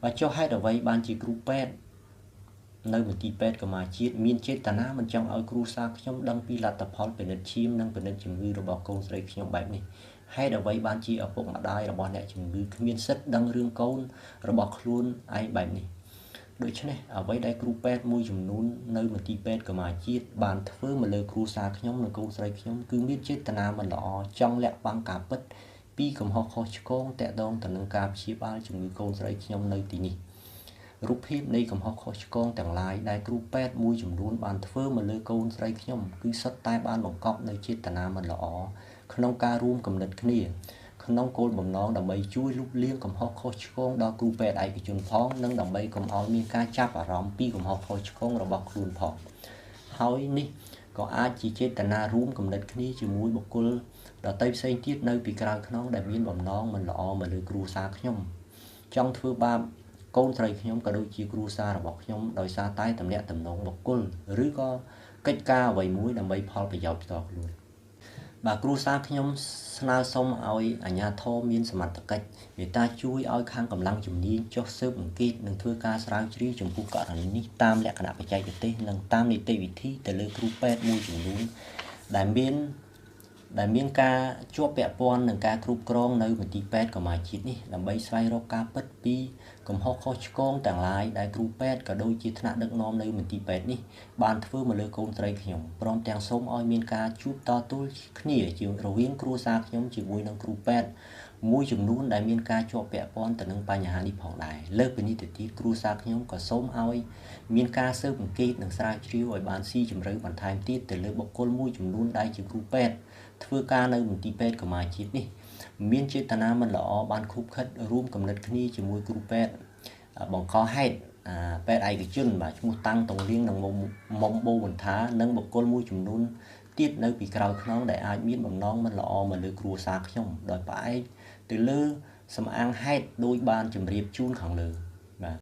បាទចុះហេតុអ្វីបានជាគ្រូពេទ្យនៅមន្ទីរពេទ្យកម្មាជាតិមានចេតនាមិនចង់ឲ្យគ្រួសារខ្ញុំដឹងពីលទ្ធផលពិនិត្យឈាមនិងពិនិត្យជំងឺរបស់កូនស្រីខ្ញុំបែបនេះហេតុអ្វីបានជាឪពុកម្ដាយរបស់អ្នកជំងឺគ្មានសិទ្ធិដឹងរឿងកូនរបស់ខ្លួនឯងបែបនេះដូច្នេះអ្វីដែលគ្រូពេទ្យមួយចំនួននៅមន្ទីរពេទ្យកម្មាជាតិបានធ្វើមកលើគ្រួសារខ្ញុំនិងកូនស្រីខ្ញុំគឺមានចេតនាមិនល្អចង់លាក់បាំងការពិតពីកំហុសខុសឆ្គងតាក់ទងទៅនឹងការព្យាបាលជំងឺកូនស្រីខ្ញុំនៅទីនេះរូបភាពនៃកំហុសខុសឆ្គងទាំងឡាយដែលគ្រូពេទ្យមួយចំនួនបានធ្វើមកលើកូនស្រីខ្ញុំគឺសុទ្ធតែបានបង្កប់នូវចេតនាមិនល្អក្នុងការរួមគំនិតគ្នាក្នុងគោលបំណងដើម្បីជួយលុបលាងកំហុសខុសឆ្គងដល់គ្រូពេទ្យឯកជនផងនិងដើម្បីកុំឲ្យមានការចាប់អារម្មណ៍ពីកំហុសខុសឆ្គងរបស់ខ្លួនផងហើយនេះក៏អាចជាចេតនារួមគំនិតគ្នាជាមួយបុគ្គលដទៃផ្សេងទៀតនៅពីក្រៅខ្នងដែលមានបំណងមិនល្អមកលើគ្រួសារខ្ញុំចង់ធ្វើបាបកូនស្រីខ្ញុំក៏ដូចជាគ្រួសាររបស់ខ្ញុំដោយសារតែតំណាក់តំណងបុគ្គលឬក៏កិច្ចការអ្វីមួយដើម្បីផលប្រយោជន៍ផ្ទាល់ខ្លួនបាទគ្រួសារខ្ញុំស្នើសុំឲ្យអាជ្ញាធរមានសមត្ថកិច្ចមេត្តាជួយឲ្យខាងកម្លាំងជំនាញចុះស៊ើបអង្កេតនិងធ្វើការស្រាវជ្រាវចំពោះករណីនេះតាមលក្ខណៈបច្ចេកទេសនិងតាមនីតិវិធីទៅលើគ្រូពេទ្យមួយចំនួនដែលមានការជាប់ពាក់ព័ន្ធនឹងការគ្រប់គ្រងនៅមន្ទីរពេទ្យកម្មាជាតិនេះដើម្បីស្វែងរកការពិតពីកំហុសខុសឆ្គងទាំងឡាយដែលគ្រូពេទ្យក៏ដូចជាថ្នាក់ដឹកនាំនៅមន្ទីរពេទ្យនេះបានធ្វើមកលើកូនស្រីខ្ញុំព្រមទាំងសូមឲ្យមានការជួបតទល់គ្នាជារវាងគ្រួសារខ្ញុំជាមួយនឹងគ្រូពេទ្យមួយចំនួនដែលមានការជាប់ពាក់ព័ន្ធទៅនឹងបញ្ហានេះផងដែរលើសពីនេះទៅទៀតគ្រួសារខ្ញុំក៏សូមឲ្យមានការស៊ើបអង្កេតនិងស្រាវជ្រាវឲ្យបានស៊ីជម្រៅបន្ថែមទៀតទៅលើបុគ្គលមួយចំនួនដែលជាគ្រូពេទ្យធ្វើការនៅមន្ទីរពេទ្យកម្មាជាតិនេះមានចេតនាមិនល្អបានខុបខិតរួមគំនិតគ្នាជាមួយគ្រូពេទ្យបង្កហេតុពេទ្យឯកជនបាទឈ្មោះតាំងតុងលៀងនិងមុំបូវន្ថានិងបុគ្គលមួយចំនួនទៀតនៅពីក្រោយខ្នងដែលអាចមានបំណងមិនល្អមកលើគ្រួសារខ្ញុំដោយផ្អែកទៅលើសំអាងហេតុដោយបានជម្រាបជូនខាងលើ